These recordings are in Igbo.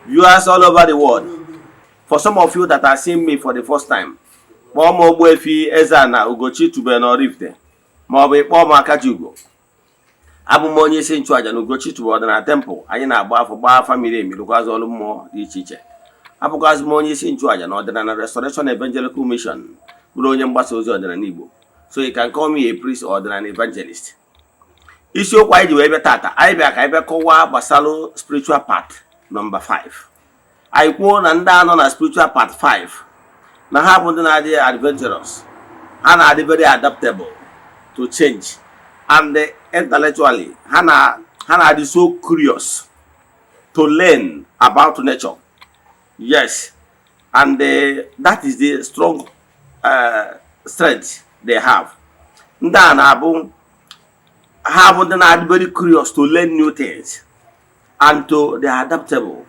Viewers all over the world, for some of you that are seeing me for the first time, kpọọ m Ogbuefi Eze-Ana Ugochi tubelu n'Oraifite, ma ọ bụ ịkpọọ m Akajiugo. Abụ m onye isi nchụaja na Ugochi tubelu ọdịnala temple. Anyị na-agba afọ, gbaa afa miri emi, rụkwazị ọrụ mmụọ dị iche iche. Abụkwazị m onye isi nchụaja na Ọdịnala Restoration Evangelical Mission, bụrụ onye mgbasa ozi ọdịnala Igbo. So you can call me a priest or ọdịnala evangelist. Isiokwu anyị ji wee bịa tata, anyị bịa ka anyị bịa kọwaa gbasara spiritual path number 5. Anyị kwuo na ndị anọ na spiritual path 5 na ha bụ ndị na-adị adventurous, ha na-adị very adaptable to change, and intellectually ha na-adị so curious to learn about nature. Yes, and that is the strong strength they have. Ndị a na-abụ, ha bụ ndị na-adị very curious to learn new things and to they are adaptable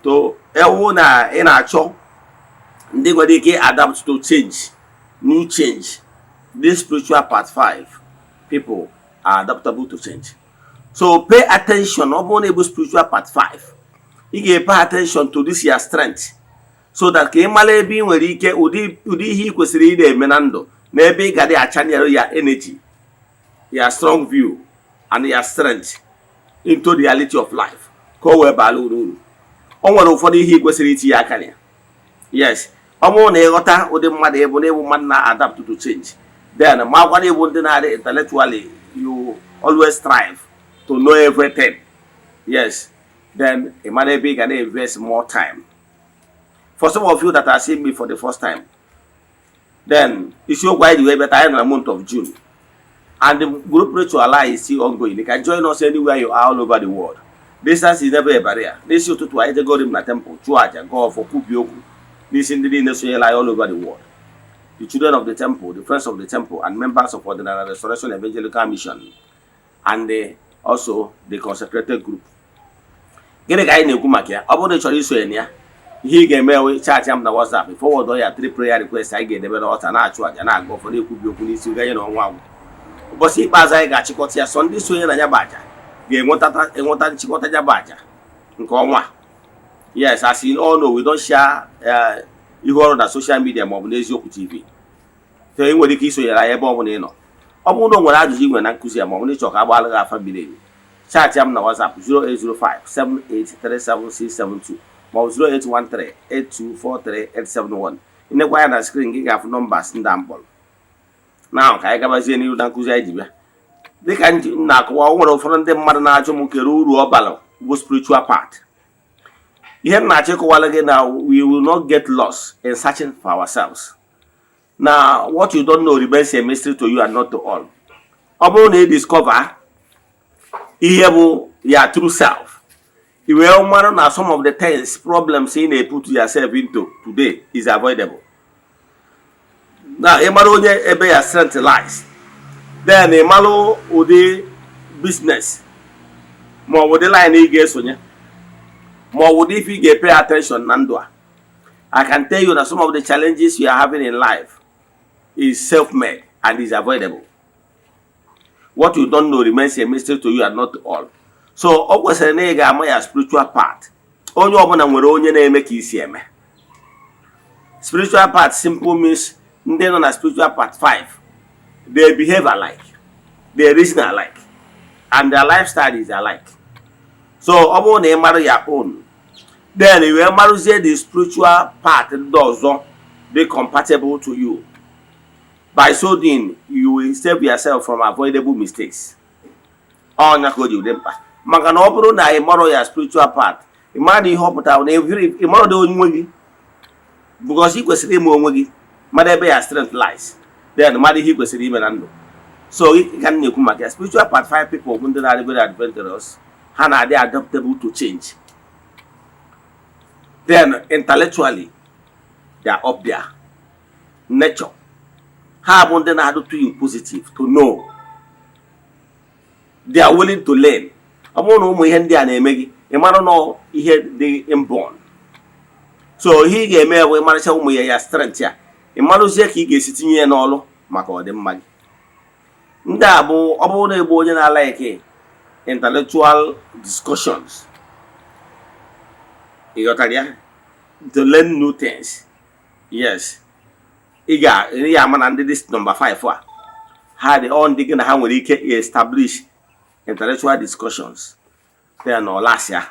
to ewu. Na ị na-achọ ndị nwere ike adapt to change, new change, this spiritual path 5 people are adaptable to change. So pay attention. Ọ bụrụ na ịbụ spiritual path 5, ị ga-pay attention to this your strength, so that ka ị mara ebe ị nwere ike, ụdị ihe ị kwesịrị ị na-eme na ndụ, na ebe ị ga dị achanyere ya energy, your strong view and your strength into reality of life, ka o wee baala uru uru. O nwere ụfọdụ ihe ị kwesịrị itinye aka na ya. Yes, ọ bụrụ na ịghọta ụdị mmadụ ịbụ, na ịbụ mmadụ na-adapt to change, then ma gwana ịbụ ndị na-adị intellectually, you always strive to know everything. Yes, then ị mara ebe ị ga na-invest more time. For some of you that are seeing me for the first time, then isiokwu anyị ji wee bịa, anyị nọ na month of June and the group ritual is still ongoing. You can join us anywhere you are all over the world. Distance is never a barrier. N'isi ụtụtụ, anyị jegoro m na temple, chụọ aja, gọọ ọfọ, kwubie okwu n'isi ndị niile sonyere anyị all over the world, the children of the temple, the friends of the temple and members of Ọdịnala Restoration Evangelical Mission and also the consecrated group. Gịnị ka anyị na-ekwu maka ya? Ọ bụrụ na ị chọrọ isonye na ya, ihe ị ga-eme ewe chat m na WhatsApp, forward ya three prayer request. Anyị ga-edebe n'ọta, na-achụ aja, na-aga ụfọdụ, ekwubi okwu n'isi ganye na ọnwa agwụ. Ụbọchị ikpeazụ anyị ga-achịkọta ya. Sọ ndị sonye na ya bụ aja ga-enweta enweta nchịkọta ya bụ aja nke ọnwa. Yes, as you all know, we don't share ihu ọrụ na social media maọbụ n'Eziokwu TV. So ị nwere ike isonyere anyị ebe ọ bụla ị nọ. Ọ bụrụ na o nwere ajụjụ ị nwere na nkụzi ya, maọbụ na ịchọ ka a gbaala gị afa miri emi, chat m na WhatsApp 08057837672 maọbụ 08138243871. Ịnekwa ya na screen gị, ga-afụ numbers ndị a mkpọrọ na. Ka anyị gabazie n'ihu na nkụzi anyị ji bịa. Dịka m na-akọwa, o nwere ụfọdụ ndị mmadụ na-ajụ m kere uru ọ bara bụ spiritual path. Ihe m na-achọ ịkọwara gị na we will not get lost in searching for ourselves. Na what you don't know remains a mystery to you and not to all. Ọ bụrụ na ị discover ihe bụ your true self, i wee mara na some of the things, problems ị na-put yourself into today is avoidable. Na ị mara onye ebe ya strength lies, then ị mara ụdị business ma ọ bụ ụdị line ị ga-esonye, ma ọ bụ ụdị ife ị ga-pay attention na ndụ a. I can tell you that some of the challenges you are having in life is self-made and is avoidable. What you don't know remains a mystery to you and not to all. So ọ kwesịrị na ị ga-ama ya spiritual path. Onye ọbụla nwere onye na-eme ka isi eme. Spiritual path simple means ndị nọ na spiritual path 5, they behave alike, they reason alike and their lifestyle is alike. So ọ bụrụ na ị mara ya own, then ị wee marụzie the spiritual path ndị ọzọ dị compatible to you. By so doing, you will save yourself from avoidable mistakes. Ọnya ka o ji dị mkpa, maka na ọ bụrụ na ị marọ ya spiritual path, ị mara na ihe ọ pụtara na ị marọ dị onwe gị, because ị kwesịrị ịma onwe gị, mara ebe ya strength lies, then mara ihe ị kwesịrị ime na ndụ. So ị ka m na-ekwu maka ya, spiritual path 5 people bụ ndị na-adị very adventurous, ha na-adị adaptable to change, then intellectually they are up there. Nature ha bụ ndị na-adị too inquisitive to know, they are willing to learn. Ọ bụrụ na ụmụ ihe ndị a na-eme gị, ị mara na ihe dị inborn. So ihe ị ga-eme bụ ịmaracha ụmụ ya ya strength ya, ị marụzie ka ị ga-esi tinye ya n'ọlụ maka ọdịmma gị. Ndị a bụ, ọ bụrụ na ịbụ onye na-alike intellectual discussions, Ị ghọtara ya? To learn new things, yes. Ị ga-ama na ndị this number 5 a, ha dị ọ ndị gị na ha nwere ike establish intellectual discussions. Then ọ lasịa,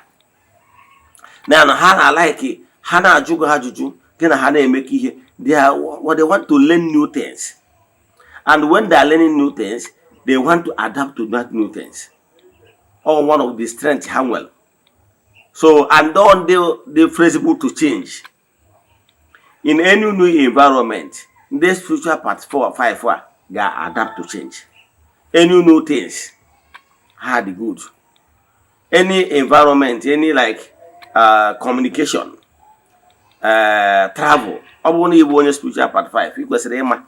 then ha na-alike, ha na-ajụ gị ajụjụ, gị na ha na-emekọ ihe. They are what they want to learn new things, and when they are learning new things, they want to adapt to that new things. All one of the strength ha nwere. So and on they flexible to change in any new environment. Ndị spiritual path 4 or 5 a ga-adapt to change any new things. Ha dị good any environment, any like communication, travel. Ọ bụrụ na ị bụ onye spiritual path 5, ị kwesịrị ịma,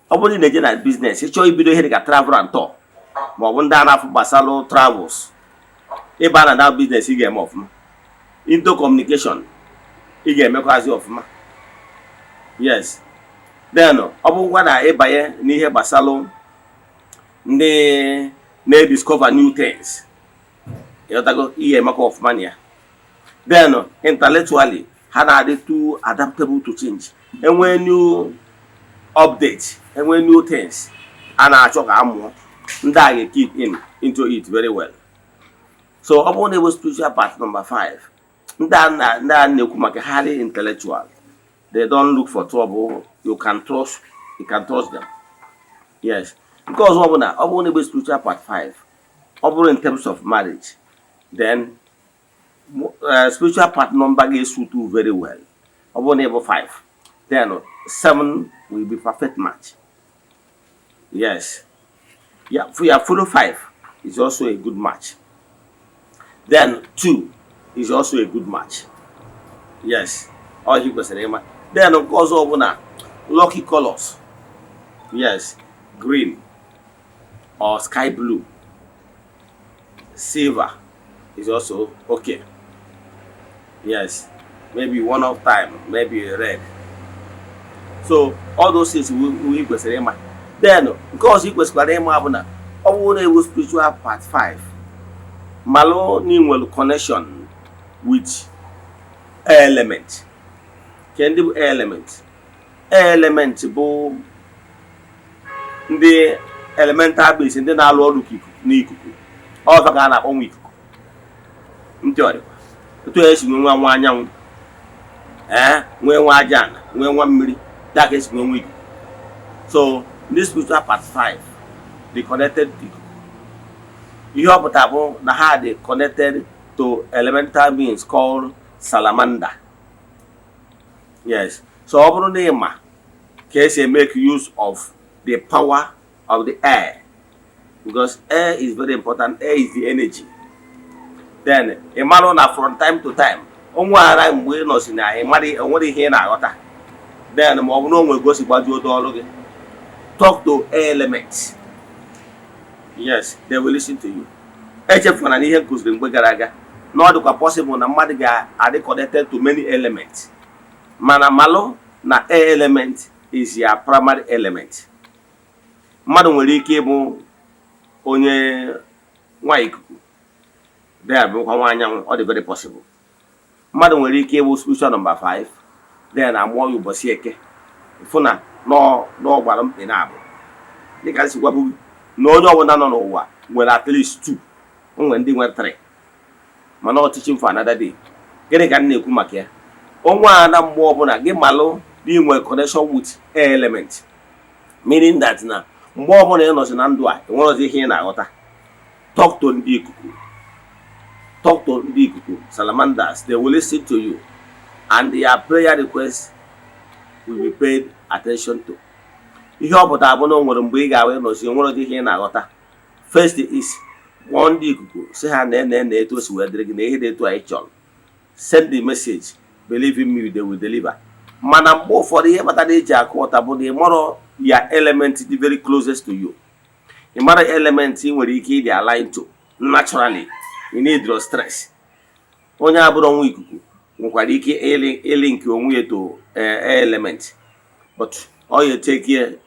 ọ bụrụ na ị na-eje na business, ị chọọ ibido ihe dịka travel and tour, ma ọ bụ ndị a na-afụ gbasalụ travels, ịba na that business, ị ga-eme ọfụma. Into communication, ị ga-emekwazi ọfụma, yes. Then ọ bụrụkwa na ịbanye n'ihe gbasalụ ndị na-ediscover new things, ịghọtago, ị ga-emekwa ọfụma na ya. Then intellectually, ha na-adị too adaptable to change. Enwee new update, enwee new things a na-achọ ka a mụọ, ndị a ga-keep in into it very well. So ọ bụrụ na ebe spiritual path number 5, ndị a na-ekwu maka highly intellectual, they don't look for trouble. You can trust them, yes. Nke ọzọ bụ na ọ bụrụ na ebe spiritual path 5, ọ bụrụ in terms of marriage, then spiritual path number ga-esuit you very well. Ọ bụrụ na ịbụ 5, then 7 will be perfect match, yes. Yeah, for your follow 5 is also a good match. Then 2 is also a good match, yes. Ọ ihe kwesịrị ịma. Then nke ọzọ bụ na lucky colors, yes, green or sky blue, silver is also okay, yes. Maybe one of time, maybe red. So all those things we kwesịrị ịma. Then nke ọzọ ị kwesịkwara ịma bụ na ọ bụrụ na ewu spiritual path 5, malụ na ị nwere connection with element. Ke ndị bụ element? Element bụ ndị elemental beings, ndị na-alụ ọrụ n'ikuku. Ọzọ ka a na-akpọ nwa ikuku. Ntị ọdịkwa otu esi nwee nwa nwa anyanwụ, ee, nwee nwa aja ala, nwee nwa mmiri, dị ka esi nwee nwa ikuku. So ndị spiritual path 5 dị connected to ikuku. Ihe ọ pụtara bụ na ha dị connected to elemental beings called salamander, yes. So ọ bụrụ na ị ma ka esi make use of the power of the air, because air is very important, air is the energy. Then ị marụ na from time to time, onwe ara mgbe ị nọsi na ị mara onwere ihe ị na-aghọta, then ma ọ bụ na o nwere gosi gbajuo ọrụ gị, talk to air elements, yes, they will listen to you. Echefuna na ihe m kụziri mgbe gara aga, na ọ dịkwa possible na mmadụ ga-adị connected to many elements, mana malụ na air element is your primary element. Mmadụ nwere ike ịbụ onye nwa ikuku, then bụkwa nwa anyanwụ. Ọ dị very possible. Mmadụ nwere ike ịbụ spiritual number 5, then amụọ ya ụbọchị Eke, fụ na n'ọgbara mkpị na-abụ. Dịka nsi gwabụ na onye ọbụla nọ n'ụwa nwere at least two, o nwere ndị nwere three, mana ọ teaching for another day. Gịnị ka m na-ekwu maka ya? Onwe a na mgbe ọbụla gị malụ na ị nwere connection with air element, meaning that na mgbe ọbụla ị nọzi na ndụ a, enwerozi ihe ị na-aghọta, talk to ndị ikuku, talk to ndị ikuku, salamanders. They will listen to you and their prayer request will be paid attention to. Ihe ọ pụtara bụ na o nwere mgbe ị ga-ahụ ịnọzi, enwerozi ihe ị na-aghọta, first is kpọọ ndị ikuku, si ha na ene na etu o si wee dịrị gị na ihe dị etu anyị chọrọ. Send the message. Believe in me, they will deliver. Mana mgbe ụfọdụ, ihe kpatara eji akụ ụta bụ na ị marọ ya element dị very closest to you. Ị mara element ị nwere ike ịdị align to naturally. You need your stress. Onye abụrụ nwa ikuku nwekwara ike ịlink onwe ya to element, but ọ ya take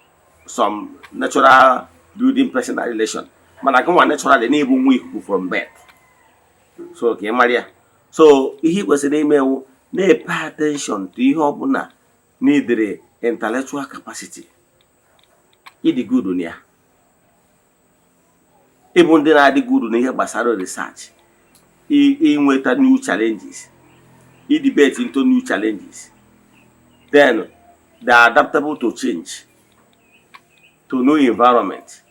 some natural building personal relation. Mana gị nwa naturally na-ebu nwa ikuku from birth, so ka ị mara ya. So ihe ị kwesịrị ime wụ na-pay attention to ihe ọbụla needere intellectual capacity. Ịdị good na ya, ịbụ ndị na-adị good n'ihe gbasara research, inweta new challenges, i debate into new challenges. Then they are adaptable to change, to new environment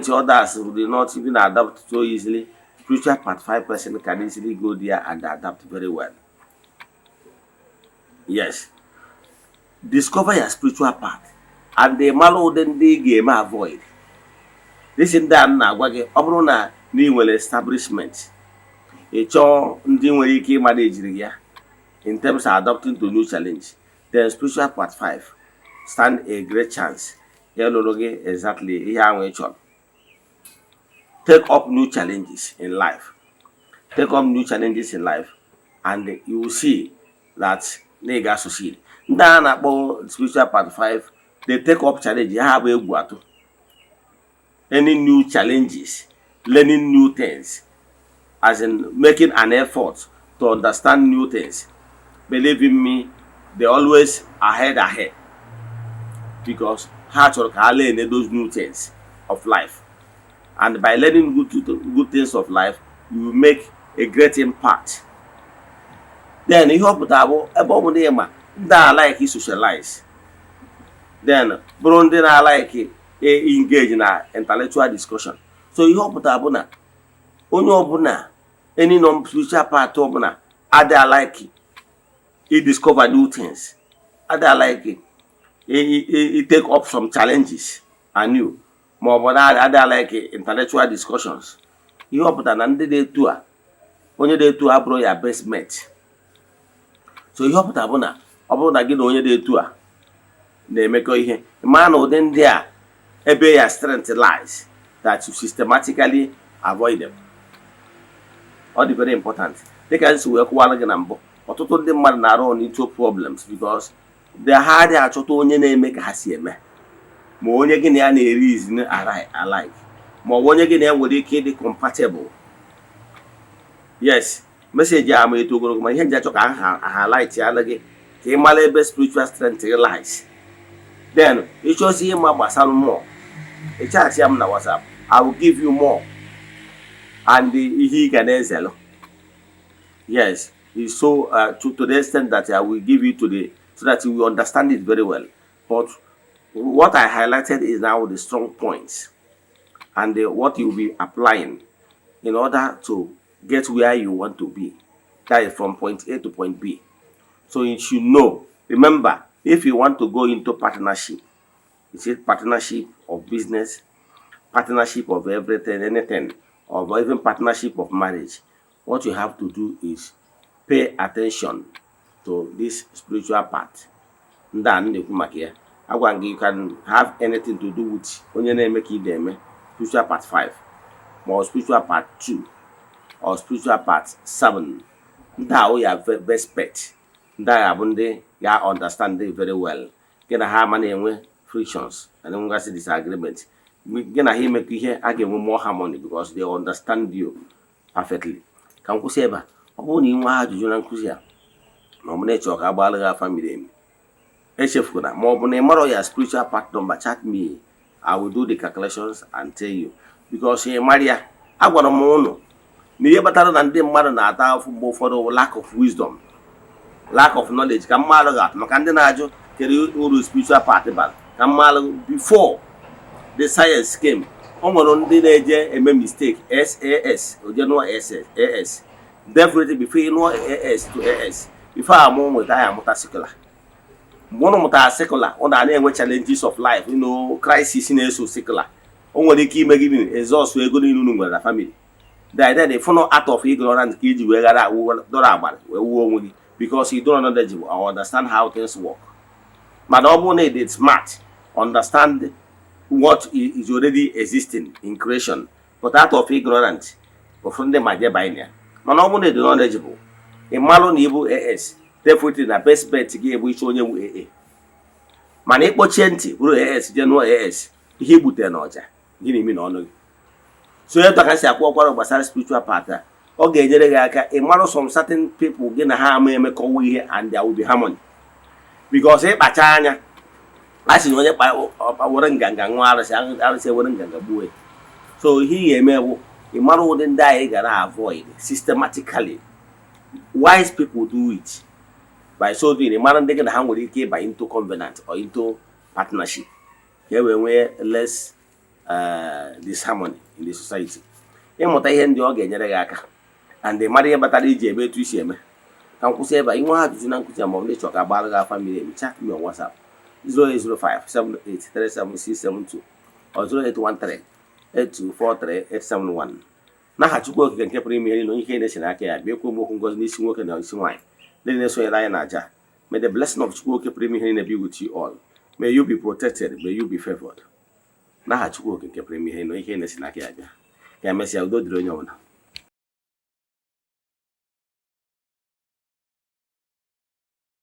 others will not even adapt so easily. Spiritual path 5 person can easily go there and adapt very well. Yes, discover your spiritual path and the mara ụdị ndị ị ga-eme avoid. This ndị a m na-agwa gị, ọ bụrụ na ị nwere establishment, ị chọọ ndị nwere ike ịmana ejiri ya in terms of adapting to new challenge, then spiritual path 5 stand a great chance ịlụrụ gị exactly ihe ahụ ị chọrọ. Take up new challenges in life, take up new challenges in life, and you will see that na ị ga-succeed. Ndị a na-akpọ spiritual path 5, they take up challenge ha bụ egwu atụ any new challenges, learning new things, as in making an effort to understand new things. Believe in me, they always ahead because ha chọrọ ka ha learn those new things of life. And by learning good things of life, you will make a great impact. Then ihe ọ pụtara bụ, ebe ọ bụ na ịma ndị a like socialize, then bụrụ ndị na-like engage na intellectual discussion. So ihe ọ pụtara bụ na onye ọbụla, any non spiritual path ọbụla adịghị like i discover new things, adịghị like i take up some challenges anew, ma ọ bụ na adịghị like intellectual discussions, ihe ọ pụtara na ndị dị etu a, onye dị etu a bụrụ ya best mate. So ihe ọ pụtara bụ na ọ bụrụ na gị na onye dị etu a na-emekọ ihe, maa na ụdị ndị a ebe ya strength lies, that you systematically avoid them. Ọ dị very important. Dịka m si wee kwụwara gị na mbụ, ọtụtụ ndị mmadụ na-arụ into problems because they ha adịghị achọta onye na-eme ka ha si eme, ma onye gị na ya na-eri izi alike, ma ọ bụ onye gị na ya nwere ike ịdị compatible. Yes, message a ma eto ogologo, ma ihe nji achọ ka ha highlight ya gị ka ị mara ebe spiritual strength gị lies. Then ịchọzi ịma gbasara mmụọ, ị chat ya m na WhatsApp. I will give you more and ihe ị ga na-ezelụ. Yes, it's so to the extent that I will give you to the so that you will understand it very well. But what I highlighted is now the strong points and what you will be applying in order to get where you want to be. That is from point A to point B. So you should know. Remember, if you want to go into partnership, you see, partnership of business, partnership of everything, anything, or even partnership of marriage, what you have to do is pay attention to this spiritual part. Ndị a m na-ekwu maka ya, agwa m gị, you can have anything to do with onye na-eme ka ị na-eme, spiritual path 5 ma ọ spiritual path 2 or spiritual path 7. Ndị ahụ ya best bet, ndị agha bụ ndị ya understand it very well. Gị na ha ama na-enwe frictions and enwegasị disagreement. Gị na ha imekọ ihe, a ga-enwe more harmony because they understand you perfectly. Ka m kwụsị ebe a. Ọ bụrụ na ị nwee ajụjụ na nkụzi a, ma ọ bụ na ịchọrọ ka a gbaara gị afa miri emi, echefuna, ma ọ bụ na ị marọ ya spiritual path number, chat me. I will do the calculations and tell you because ị mara ya. Agwara m ụnụ na ihe kpatara na ndị mmadụ na-ata afụ mgbe ụfọdụ bụ lack of wisdom, lack of knowledge. Ka mmadụ ga-atụ maka ndị na-ajụ kedu uru spiritual path bara, ka mmadụ, before the science came, o nwere ndị na-eje eme mistake SAS oje nụọ SS AS. Definitely, before ị nụọ AS to AS, before amụ nweta ya, amụta sickler. Mgbe ụnụ mụtara sickler, ụnụ a na-enwe challenges of life, crisis na-eso sickler. O nwere ike ime gị exhaust ego niile unu nwere na family. Then ịfụnụ out of ignorance ka iji wee ghara dọrọ agbara wee wuo onwe gị because you don't knowledge or understand how things work. Mana ọ bụrụ na ị dị smart, understand what is already existing in creation, but out of ignorance, ụfọdụ ndị ma je banye ya. Mana ọ bụrụ na ị dị knowledgeable, ị malụ na ịbụ AS, definitely na best bet gị bụ ịchọ onye wu AA. Mana ịkpọchie ntị bụrụ AS jee nụọ AS, ihe igbutere na ọja gịnị imi na ọnụ gị. So etu ka si akwụ ọkwara gbasara spiritual path a. Ọ ga-enyere gị aka ịmarụ some certain people gị na ha ama emekọwa ihe, and there will be harmony, because ịkpacha anya, a sị na onye were nganga nwa arụsị, arụsị ewere nganga gbuo ya. So ihe ị ga-eme bụ ịmara ụdị ndị anyị gara avoid systematically. Wise people do it. By so doing, ịmara ndị gị na ha nwere ike ịba into covenant or into partnership, ka e wee nwee less disharmony in the society. Ịmụta ihe ndị ọ ga-enyere gị aka and ị mara ihe kpatara iji eme etu isi eme. Ka m kwụsị ebe a. Inwe ajụjụ na nkụzi a, ma ọ bụ ịchọ ka agbara gị afa miri emi, chat me on WhatsApp 08057837672 or 08138243871. N'aha Chukwu Okike nke pụrụ ime ihe niile, onye ike na-esi n'aka ya bịa, ekwu m okwu ngozi n'isi nwoke na isi nwaanyị ndị na-esonyere anyị na aja. May the blessing of Chukwu Okike pụrụ ime ihe niile be with you all. May you be protected. May you be favored. N'aha Chukwu Okike nke pụrụ ime ihe niile, onye ike na-esi n'aka ya bịa. Ka emesịa, udo dịrị onye ọbụla.